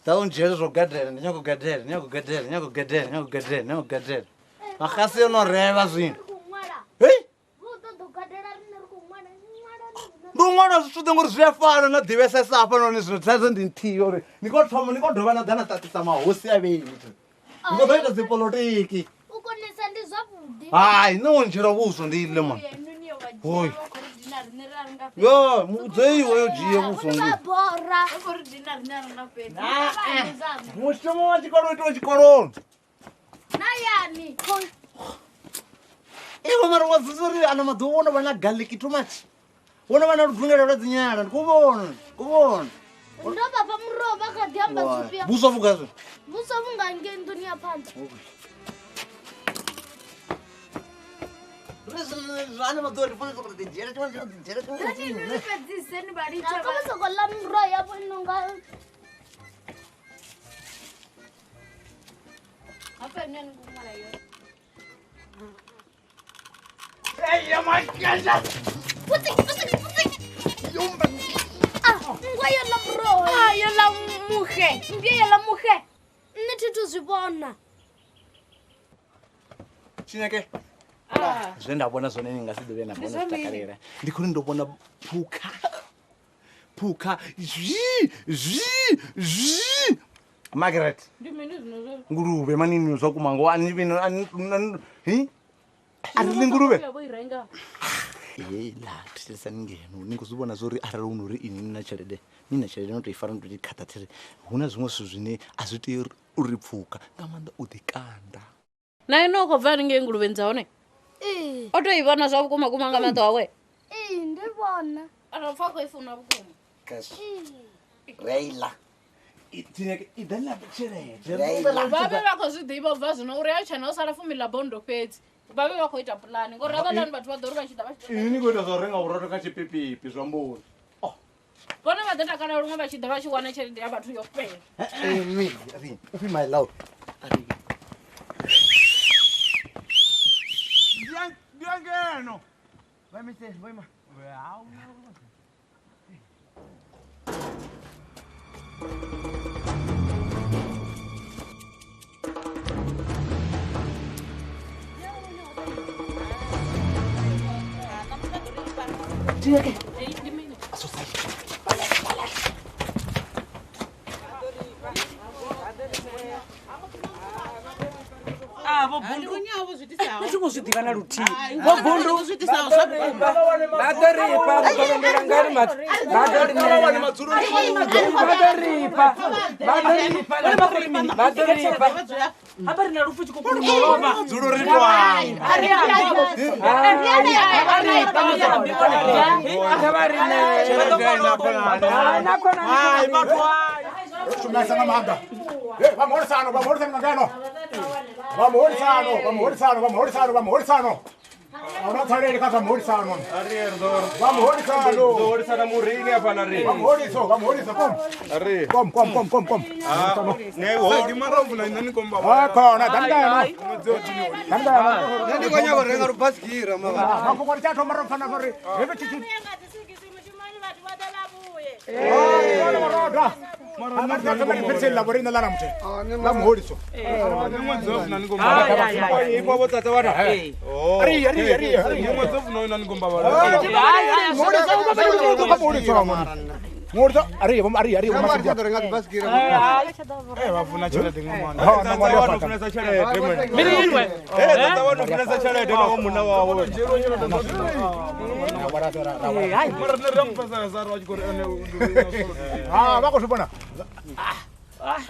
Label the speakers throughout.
Speaker 1: Taunjelo zvogadela nyakugadela nyakugadela nyakugadela nyakugadela nyakugadela makasi yo no reva zwino hey ndi ṅwala zwithu ḓe ngori zwi a fana na ḓivhesesa hafha noni zwino thaidzo ndi nthihi uri ni khou thoma ni khou dovha na ḓa na ṱaṱisa mahosi a vhei ni khou ḓo ita dzipolotiki
Speaker 2: u konesa ndi zwavhuḓi
Speaker 1: hai nṋe wo ndzhiela vhuswa ndi iḽe mani hoi yo mudzeiwe yo dzhia vhuswa ndi mushumo wa tshikolo itiwa tshikoloni iwe mara wa dzudza uri ano maḓuvha wo no vha na garlic too much wo no vha na ludungela lwa dzinyala ndi khou vhona ndi khou vhona
Speaker 2: ndo vha fha muroho vha kha ḓi amba zwifhio
Speaker 1: vhuswa vhuga zwino
Speaker 2: vhuswa vhunga ngei nḓuni ya phanḓa
Speaker 1: ano maḓuvha ndi funa uri ḓidzhiela tshiṅwe ḓidzhiela tshiṅwe
Speaker 3: fhedziseni vha litsha
Speaker 2: kha vha soko ḽa miroho yavho i nonga
Speaker 3: hafha nṋe ni khou ṅwala yone
Speaker 2: nngwa yo ḽa muroho
Speaker 3: yo ḽa muxe mmbye yo ḽa muxe
Speaker 2: nṋe thi thu zwi vhona
Speaker 1: Tshinyeke zwe nda vhona zwone ni nga si ḓivhe na vhona zwi takalela ndi khou ri ndo vhona phukha phukha zwi zwi zwi Margaret
Speaker 3: ndi mini zwino zwo
Speaker 1: nguluvhe manini zwa kumango ani hi a ri ḽi nguluvhe
Speaker 3: vho i renga
Speaker 1: heiḽa thetshelesani ngeno ni khou zwi vhona zwo ri arali hu no uri ini ni na tshelede ni na tshelede no tou i fara no tou i khaṱha there hu na zwiṅwe zwithu zwine a zwi tei uri pfhuka nga maanḓa u ḓikanda
Speaker 3: na ene u khou bva haningei nguluvheni dza hone
Speaker 2: ee
Speaker 3: o tou i vhona zwa vhukuma kuma nga maṱo awe
Speaker 2: ee ndi vhona
Speaker 3: a pfa khou i funa vhukuma
Speaker 1: reila i ḓa na tshelede
Speaker 3: vha vhe vha khou zwi ḓivha u bva zwino uri a tshena o sala 10 ḽa bondo fhedzi vha vhe vha khou ita pulani ngori havhaḽani vhathu vha ḓo ri vha tshi ḓa vha tshi
Speaker 1: ini ni khou ita zwa u renga vhurotho kha tshipipipi zwa mboni
Speaker 3: vhone vha ḓo takala luṅwe vha tshi ḓa vha tshi wana tshelede ya vhathu yo fhela
Speaker 1: upfi my love ndi ya ngeno vha
Speaker 4: Thi ngo zwi ḓivha na luthihi vho bundu
Speaker 5: vha ḓo ripa vha ḓo londela ngani vhathu vha ḓo vha ḓo ripa vha ḓo ripa vha ḓo ripa
Speaker 4: hafha ri na lufu tshi khou kulomba
Speaker 1: dzulo ri twanga
Speaker 5: kha vha ri na
Speaker 1: hai vhathu hai
Speaker 6: shumesa nga maanḓa vha muholisano vha muholisano nga ngeno vha muholisano vha muholisano vha muholisano vha muholisano a huna tsaleli kha zwa muholisano vha muholisano
Speaker 7: holisana mureini hafhaḽa ri
Speaker 6: vha muholiso vha muholiso kom
Speaker 7: ri
Speaker 6: kom kom kom kom kom
Speaker 7: ne ho ndi mara u vula nṋe ni komba
Speaker 6: ha khona ḓani ngeno ḓani ngeno
Speaker 1: nṋe ndi khou nyaga u renga lubasikira
Speaker 6: mafhungo ri tsha thoma ro pfana uri hezwo tshithu ḽa vhoriṋe ḽa namuthe ḽa muholiso Ngorisa ari ari ari
Speaker 7: ma ḓo renga basikiri. Eh vha funa tshelede nga maanḓa. Tata wa no funesa tshelede mwe.
Speaker 4: Mini iwe.
Speaker 7: Eh tata wa no funesa tshelede na munna wawe.
Speaker 6: Mara rine ri mupfesesa sa ri wa tshi khou ri ene. Ah vha khou zwi vhona.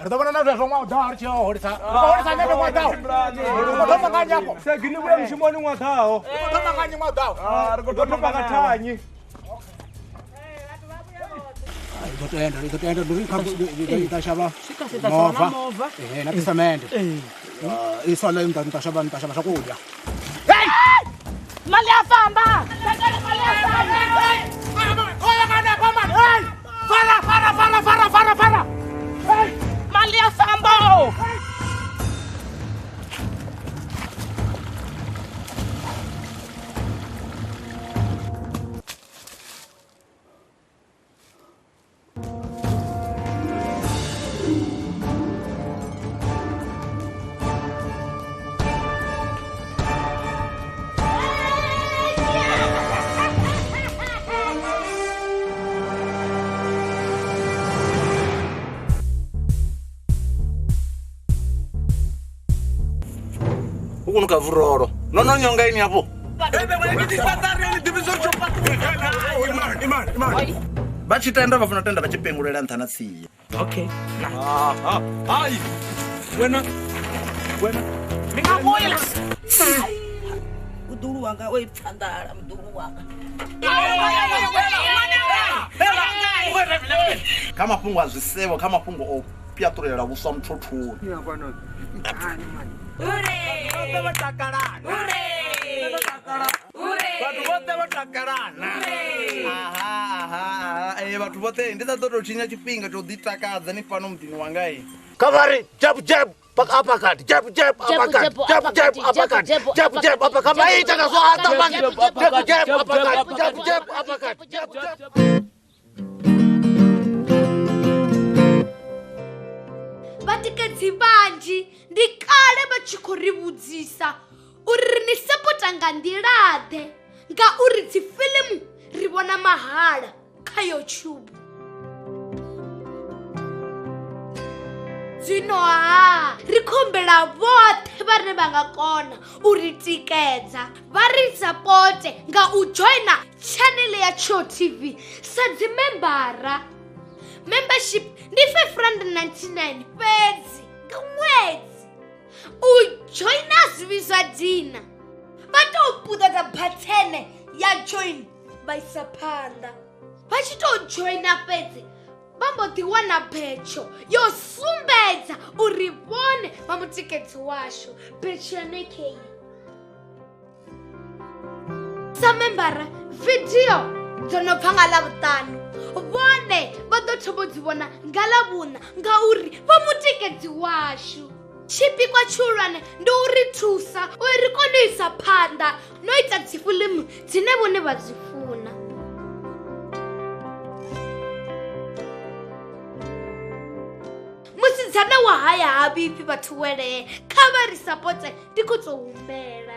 Speaker 6: Ri ḓo vhona na zwezwo ṅwaha u ḓaho ri tshi yo holisa. Ri khou holisa nyendo ṅwaha u ḓaho. Ri khou thoma nga nyako.
Speaker 7: Segi ni vhuya mushumoni ṅwaha ḓaho.
Speaker 6: Ri khou thoma nga nyi ṅwaha u ḓaho.
Speaker 7: Ah ri khou thoma nga thanyi.
Speaker 6: Ri ḓo tenda ndi kha ḓa shavha. Mova. Eh na tisamende. I sala nta shavha swakudya.
Speaker 4: Hey! Mali ya famba.
Speaker 6: Mali ya famba. Khoya kana pa man. Hey! Fara fara fara fara fara fara. Hey!
Speaker 4: Mali ya famba.
Speaker 1: Ukunuka vuroro. No no nyonga ini hapo. Vha tshi tenda vha funa tenda vha tshi pengulela nṱha na tsiya.
Speaker 4: Okay.
Speaker 7: Ah ai. Wena. Wena.
Speaker 4: Ndi nga vhuya.
Speaker 8: Mudulu wanga o ipfa nḓala mudulu wanga.
Speaker 1: Kha mafhungo a zwisevho kha mafhungo o pyaṱulela vhuswa muthothoni. Vhathu vhoṱhe vho takalana. Aha aha aha vhathu vhoṱhe ndi sa ḓo tou tshinya tshifhinga tsho ḓi takadza ni fhano muḓini wanga i.
Speaker 9: Kha vha ri jab jab uppercut jab jab uppercut jab jab uppercut jab jab uppercut vha ita nga zwo aṱa man jab jab uppercut jab jab uppercut jab jab.
Speaker 2: Vhatikedzi vhanzhi ndi kale vha tshi khou ri vhudzisa uri ri ni sapota nga nḓila-ḓe ngauri dzi fiḽimu ri vhona mahala kha YouTube. Zwino ha ri khombela vhoṱhe vhane vha nga kona u ri tikedza vha ri sapote nga u joina channel ya Tshiwo TV sa dzi membara. Membership ndi 599 fhedzi nga ṅwedzi. U joina zwi zwa dina. Vha tou puṱedza bathene ya join vha isa phanḓa. Vha tshi tou joina fhedzi vha mbo ḓi wana betsho yo sumbedza uri vhone vha mutikedzi washu. Betsho yone kei. Sa membara video dzo no bva nga Ḽavhuṱanu vhone vha ḓo thoma u dzi vhona nga Ḽavhuṋa ngauri vha mutikedzi washu. Tshipikwa tshihulwane ndi u ri thusa uri ri kone u isa phanḓa no ita dzi fiḽimu dzine vhone vha dzi funa. Musidzana wa haya ha vhifhi vhathu welee kha vha ri sapote ndi khou tou humbela.